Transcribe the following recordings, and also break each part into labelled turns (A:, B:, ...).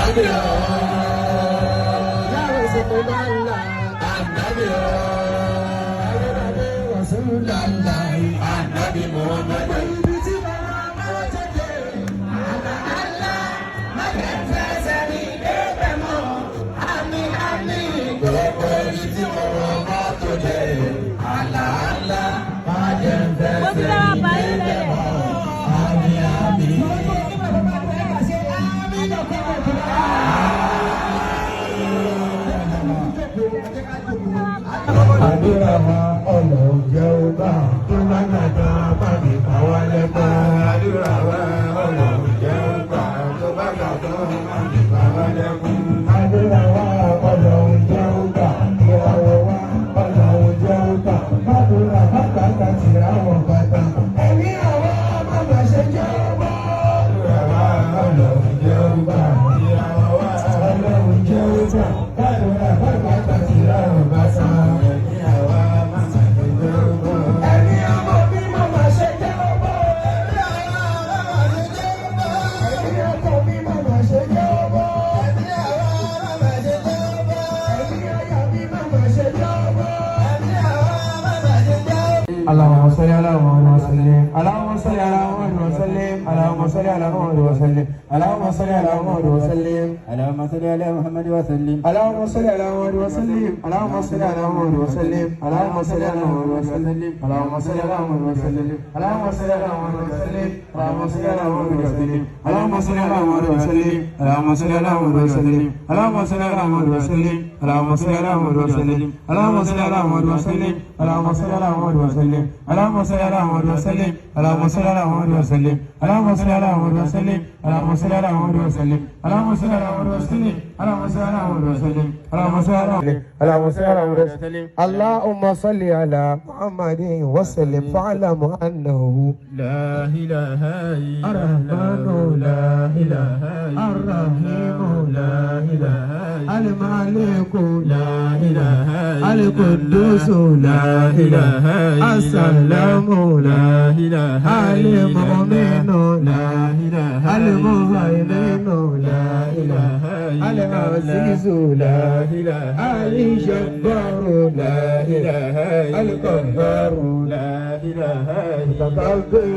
A: Ànábì o. Ya Rasulullah. Ànábì o. Rasulullah. Ànábì Muhammad. Ibi tí bàbá máa tètè. Àlà àlà má jẹ́ fẹsẹ̀ ní débẹ̀ mọ́. Àmín àmín gbogbo ibi tí mo rọ̀ mọ́ tó dé. Àlà àlà má jẹ́
B: Mo ti
A: fẹsẹ̀
B: dára
A: ní
B: bá yín
A: débẹ̀
B: lẹ́lẹ̀.
A: mọ́. Àmín àmín. Àdúrà wa ọlọ́run jẹ́ ó bá tó bá gbàgbà bá mi pa wá lẹ́gbà. Àdúrà wa ọlọ́run jẹ́ ó bá tó bá gbàgbà bá mi pa wá lẹ́kún. Àdúrà wa ọlọ́run jẹ́ ó gbà ìràwọ̀ wa ọlọ́run jẹ́ ó gbà bàdúrà bá gbàgbà tìràwọ̀ bàtà. Ẹ̀mí àwa má bà ṣe jẹ́ ó bá. Àdúrà wa ọlọ́run jẹ́ ó gbà ìràwọ̀ wa ọlọ́run jẹ́ ó gbà bàdúrà bá gbàgbà tìràwọ̀ bàtà. Ẹ̀mí àwa má bà ṣe jẹ́ ó bá. Ẹ̀mí ọmọ mi má bà ṣe jẹ́ ó bá. Ẹ̀mí àwa má bà ṣe jẹ́ ó bá. Ẹ̀mí ọkọ mi má bà ṣe jẹ́ ó bá. Ẹ̀mí àwa má bà ṣe jẹ́ ó bá. Ẹ̀mí aya mi má bà ṣe jẹ́ ó bá. Ẹ̀mí àwa má bà ṣe jẹ́ ó bá.
C: اللهم صل على محمد وسلم، اللهم صل على محمد وسلم، اللهم صل على محمد وسلم، اللهم صل على محمد وسلم.
D: اللهم صل على محمد وسلم.
C: اللهم صل على محمد وسلم، اللهم صل على محمد وسلم، اللهم صل على محمد وسلم، اللهم صل على محمد وسلم، اللهم صل على محمد وسلم، اللهم صل على محمد وسلم، اللهم صل على محمد وسلم، اللهم صل على محمد وسلم، اللهم صل على محمد وسلم، اللهم صل على محمد وسلم، اللهم صل على محمد وسلم، اللهم صل على محمد وسلم، اللهم صل على محمد وسلم، اللهم صل على محمد وسلم، اللهم صل على محمد وسلم، اللهم صل على محمد وسلم، اللهم صل على محمد وسلم، اللهم صل على محمد وسلم، اللهم صل على اللهم صل على محمد وسلم، اللهم صل على محمد وسلم. فاعلم انه
D: لا إله إلا
C: الرحمن لا إله، الرحيم لا إله، الملك لا إله، القدوس لا إله، السلام لا إله، المؤمن لا إله، المهيمن لا إله، العزيز لا إله، الجبار لا إله، القهار
D: لا إله
C: المتكبر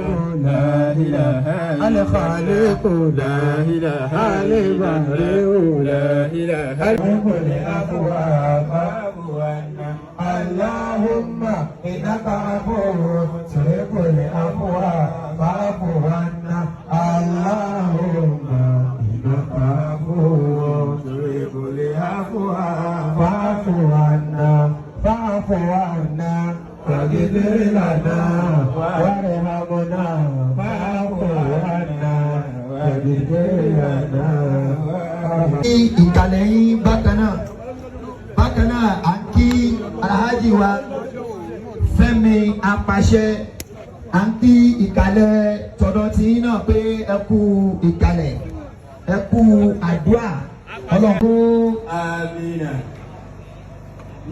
C: لا إله، الخالق لا إله، البارئ لا إله، الأبواب. اللهم إنك عفو تحب العفو فاعف عنا. اللهم إنك عفو تحب العفو فاعف عنا، فاعف عنا، واغفر لنا وارحمنا، فاعف عنا واغفر لنا.
A: Ìkàlẹ̀ yín bákan náà, bákan náà à ń kí Alhaji wa Fẹ́mi Apàṣẹ, à ń kí ìkàlẹ̀ tọ̀dọ̀ tí yín náà pé ẹ kú ìkàlẹ̀, ẹ kú àdúrà ọlọ́run.
D: Amina.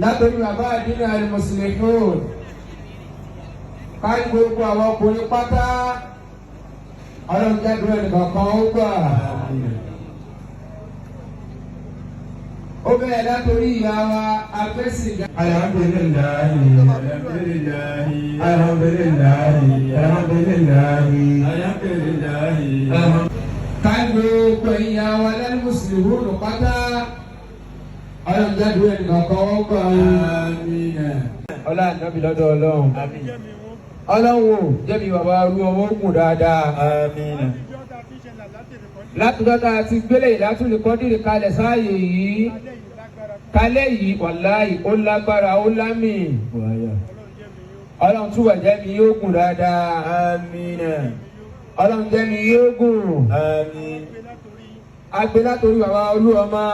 C: Látòrí bàbá àdínà al-Muslihun kárí gbogbo àwọn ọkùnrin pátá, ọlọ́run jáde ẹnìkan ó gbà. Ó bẹ̀rẹ̀ látòrí ìyá wa agbẹ́sìnga. Alhamdulillahi.
D: Alhamdulillahi.
C: Alhamdulillahi, alhamdulillahi.
D: Alhamdulillahi.
C: Kárí gbogbo ìyá wa lal-Muslihun pátá, ọlọ́run jáde ẹnìkan ó gbà.
D: Amina.
C: Ọlá ànábì lọ́dọ̀ ọlọ́run. Ọlọ́run ò jẹ́bi bàbá arú ọwọ́ gùn dáadáa.
D: Amina.
C: Látọjọ́ tá a ti gbélé ìdátúlẹ̀ kọ́dìrì kalẹ̀ sáàyè yìí kalẹ̀ yìí, wàláyì ó lágbára, ó lámì.
D: Wáyà.
C: Ọlọ́run túbọ̀ jẹ́mi yóò gùn dáadáa.
D: Amina.
C: Ọlọ́run jẹ́mi yóò gùn.
D: Amin.
C: Agbe látòrí bàbá olúọmọ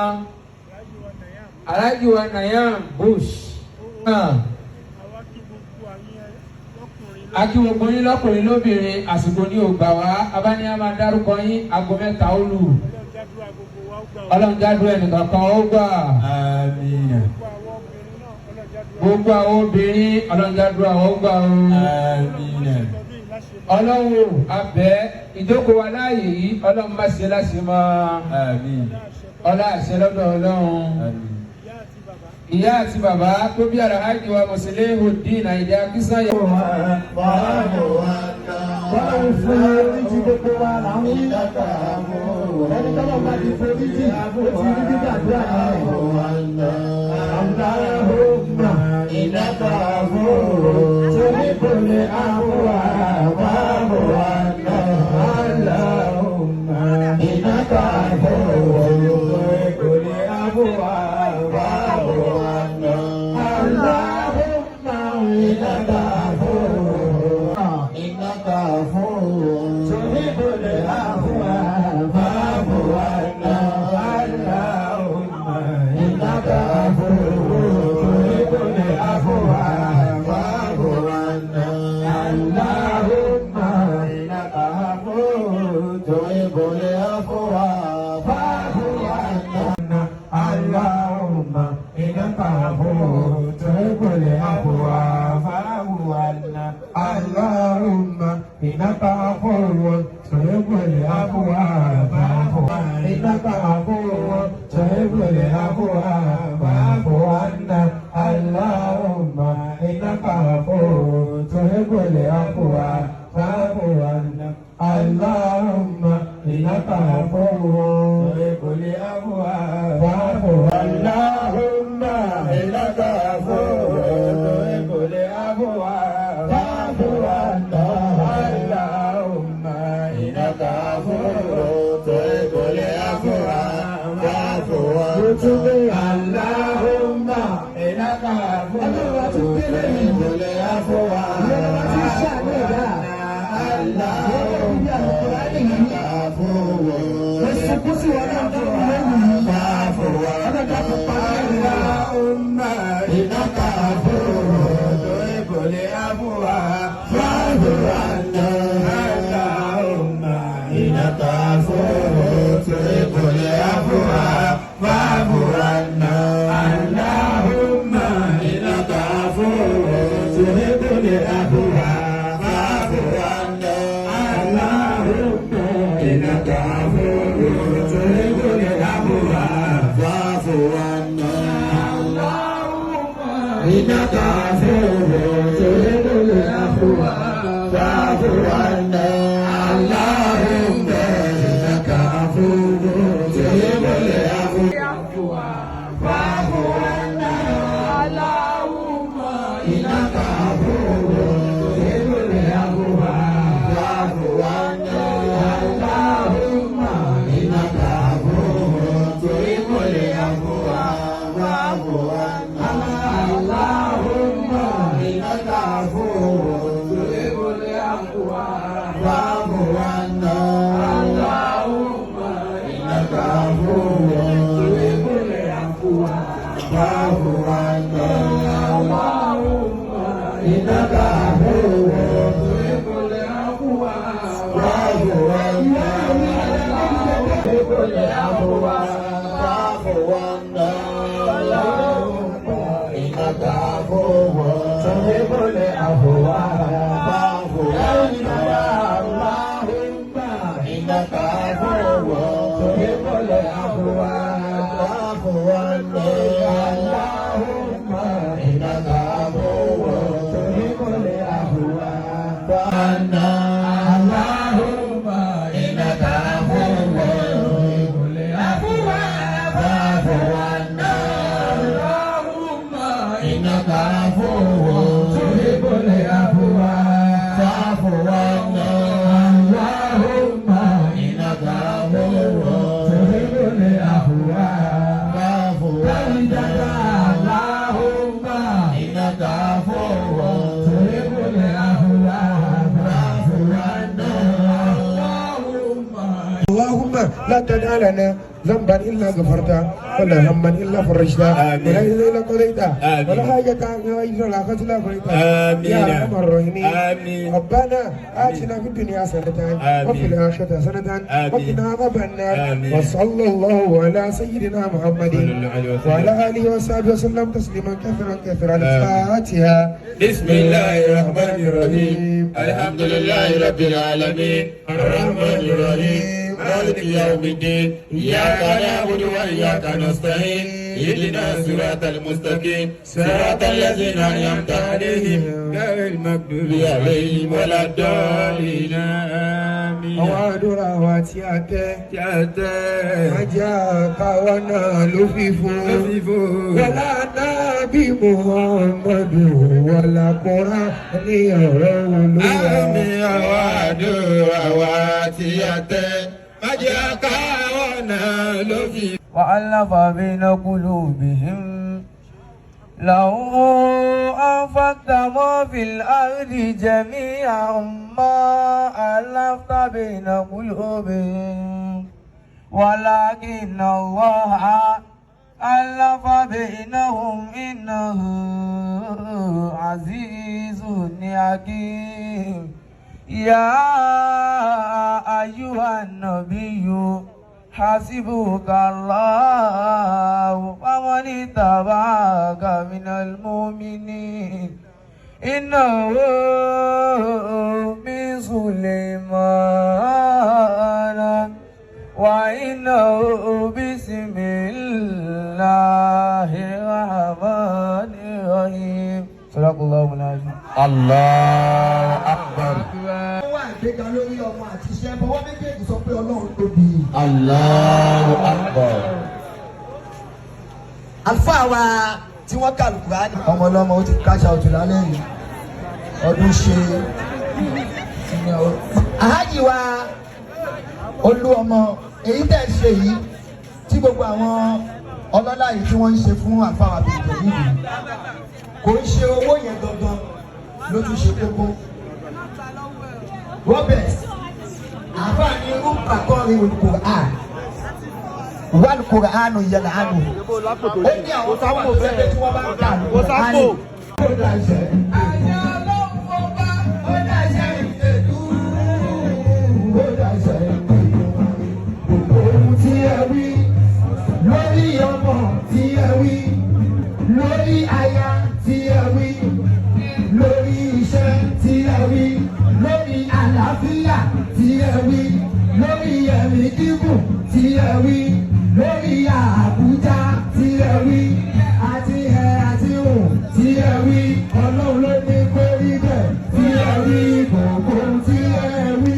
C: Alhaji wa Nayam Bush. Akí gbogbo yín lọ́kùnrin lóbìnrin, àsìkò ní ògbà wá abáníyá máa dárúkọ yín, aago 3 ó lù. Ọlọ́run jádùn ẹnìkan kan ó gbà.
D: Amina.
C: Gbogbo àwọn obìnrin, ọlọ́run jádùn àwọn ó gbà o.
D: Amina.
C: Ọlọ́run abẹ́.
A: Ìjókòó wa láàyè yìí, Ọlọ́run má ṣe láṣẹ mọ́.
D: Àmín.
A: Ọlá àṣẹ lọ́dọ̀ Ọlọ́run.
D: Àmín.
A: Ìyá àti bàbá tó bí Alhaji wa Muslihuddin Àyìndé Akínsànyà.
C: Bọ́lá fún oríjì gbogbo wa là ń wí. Ẹni tọ́lọ̀ bá ti foríjì, ó ti rí gbígbàdúrà náà. Allahumma innaka afuwwun tuhibbul afwa fa'fu 'anna. Allahumma innaka afuwwun tuhibbul afwa fa'fu 'anna. Allahumma innaka afuwwun innaka afuwwun tuhibbul afwa fa'fu 'anna. Allahumma innaka afuwwun tuhibbul afwa fa'fu 'anna. Allahumma innaka afuwwun tuhibbul afwa fa'fu 'anna. Allahumma innaka afuwwun tuhibbul afwa fa'fu 'anna. Allahumma innaka afuwwun tuhibbul afwa fa'fu 'anna. Innaka afuwwun tuhibbul afwa fa'fu 'anna. Allahumma innaka afuwwun tuhibbul afwa fa'fu 'anna. Allahumma innaka afuwwun tuhibbul afwa fa'fu 'anna. Allahumma innaka afuwwun tuhibbul afwa fa'fu 'anna. Allahumma innaka afuwwun tuhibbul afwa fa'fu 'anna. Allahumma innaka afuwwun tuhibbul afwa fa'fu 'anna. Allahumma innaka afuwwun fa'fu 'anna. Allahumma innaka afuwwun tuhibbul afwa fa'fu 'anna. Allahumma innaka afuwwun tuhibbul afwa fa'fu 'anna. Allahumma innaka afuwwun tuhibbul afwa fa'fu 'anna. Allahumma innaka afuwwun tuhibbul afwa fa'fu 'anna. Allahumma innaka afuwwun tuhibbul afwa fa'fu 'anna. Allahumma innaka afuwwun tuhibbul afwa fa'fu 'anna. Allahumma innaka afuwwun tuhibbul afwa fa'fu 'anna. Allahumma innaka afuwwun tuhibbul afwa fa'fu 'anna. Allahumma innaka afuwwun tuhibbul afwa fa'fu 'anna. Allahumma innaka afuwwun tuhibbul afwa fa'fu 'anna. Allahumma innaka afuwwun tuhibbul afwa fa'fu 'anna. Tuhibbul afwa fa'fu 'anna. Allahumma innaka afuwwun tuhibbul afwa fa'fu 'anna. Allahumma innaka afuwwun tuhibbul afwa fa'fu 'anna. Allahumma innaka afuwwun tuhibbul afwa fa'fu 'anna. Allahumma innaka afuwwun tuhibbul afwa fa'fu 'anna. Allahumma innaka afuwwun tuhibbul afwa fa'fu 'anna. Allahumma innaka afuwwun tuhibbul afwa fa'fu 'anna. تدع لنا ذنبا إلا غفرته، ولا هما إلا فرجته، ولا إلا إلا قضيته، ولا حاجة إلا قضيته. يا أرحم الراحمين. ربنا آتنا في الدنيا حسنة وفي الآخرة حسنة وقنا عذاب النار. وصلى الله على سيدنا محمد وعلى آله وصحبه وسلم تسليما كثيرا كثيرا. الفاتحة.
A: بسم الله الرحمن الرحيم. الحمد لله رب العالمين. الرحمن الرحيم. مالك يوم الدين. إياك نعبد وإياك نستعين. اهدنا الصراط المستقيم. صراط الذين أنعمت عليهم غير المغضوب عليهم ولا الضالين. آمين.
C: Àwọn àdúrà wa tí a tẹ́,
A: Tí a tẹ́.
C: Má jẹ́ káwa náà ló fi fún.
A: Ló fi fún.
C: Wọlá nábì Muhammadu, wọlá kúrá ní ọ̀rọ̀ Olúwa.
A: Àmín. Àwọn àdúrà wa tí a tẹ́. Má jẹ́ káwọn náà ló fi
B: وألف بين قلوبهم لو أنفقت ما في الأرض جميعا ما ألفت بين قلوبهم ولكن الله ألف بينهم إنه عزيز حكيم. يا أيها النبي حسبك الله ومن اتبعك من المؤمنين. إنه من سليمان وإنه بسم الله الرحمن الرحيم. صدق الله العظيم.
A: الله أكبر.
E: Wọ́n wà ìgbéga lórí ọmọ àti iṣẹ́ bọ́wọ́ méjèèjì sọ pé Ọlọ́run tóbi.
A: الله أكبر.
E: Àlùfáà wa tí wọ́n kà Lùkùránì. Ọmọ ọlọ́mọ ó ti cash out lálẹ́ yìí ọdún ṣe. Àhájì wa olú ọmọ èyí tẹ̀ ń ṣe yìí tí gbogbo àwọn ọlọ́lá yìí tí wọ́n ń ṣe fún àlùfáà wa bíi ìjọba yìí, kò ń ṣe owó yẹn gangan ló tún ṣe kókó. Robert àfààní rúbà kọrin Olùkùrán wàlùkùránù yẹlẹ ànú ó ní àwọn tó wà lóṣèlú tí wọ́n bá ń kà lùkùránì. Ó dàṣẹ. Àyà ọlọ́run ọba ó dàṣẹ ìtẹ̀dú. Ó dàṣẹ ìtẹ̀dú. Gbogbo ohun tí ẹ wí lórí ọmọ tí ẹ wí, lórí aya tí ẹ wí, lórí iṣẹ́ tí ẹ wí, lórí àlàáfíà tí ẹ wí, lórí ẹ̀mí gígùn tí ẹ wí, lórí Àbújá tí ẹ wí, àti ẹ àti ò tí ẹ wí, Ọlọ́run ló ní kó rí bẹ́ẹ̀ tí ẹ wí. Gbogbo tí ẹ wí,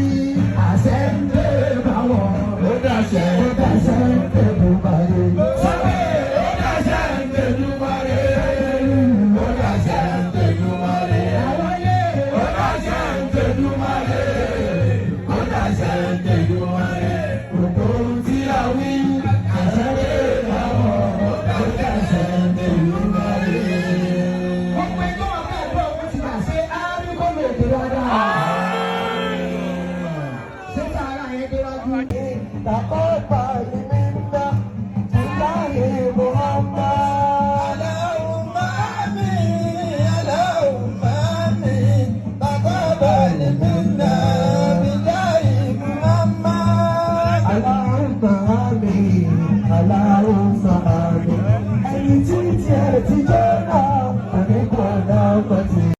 E: àṣẹ ń lé báwọn. Ó dàṣẹ, ó dàṣẹ ń tẹ̀lé báyé. Sọ́kè ó dàṣẹ ń tẹ̀lé báyé. Ó dàṣẹ ń tẹ̀lé báyé. Àwọlé ó dàṣẹ ń tẹ̀lé báyé. Ó dàṣẹ ń tẹ̀lé báyé. Gbogbo tí a wí, àṣẹ ń lé báwọn. Ó dàṣẹ ń tẹ̀lé báyé. Gbogbo ẹgbẹ́ wọn bí àdúrà wọn ti gbà ṣe á rí kó lè dé dáadáa. Ṣé sàárà yẹn dé wájú?
C: تقبل منا بالله محمد.
A: اللهم آمين. اللهم آمين. تقبل منا بجاه محمد.
C: اللهم آمين. اللهم آمين. Ẹni tí tiẹ̀ ti jẹ́.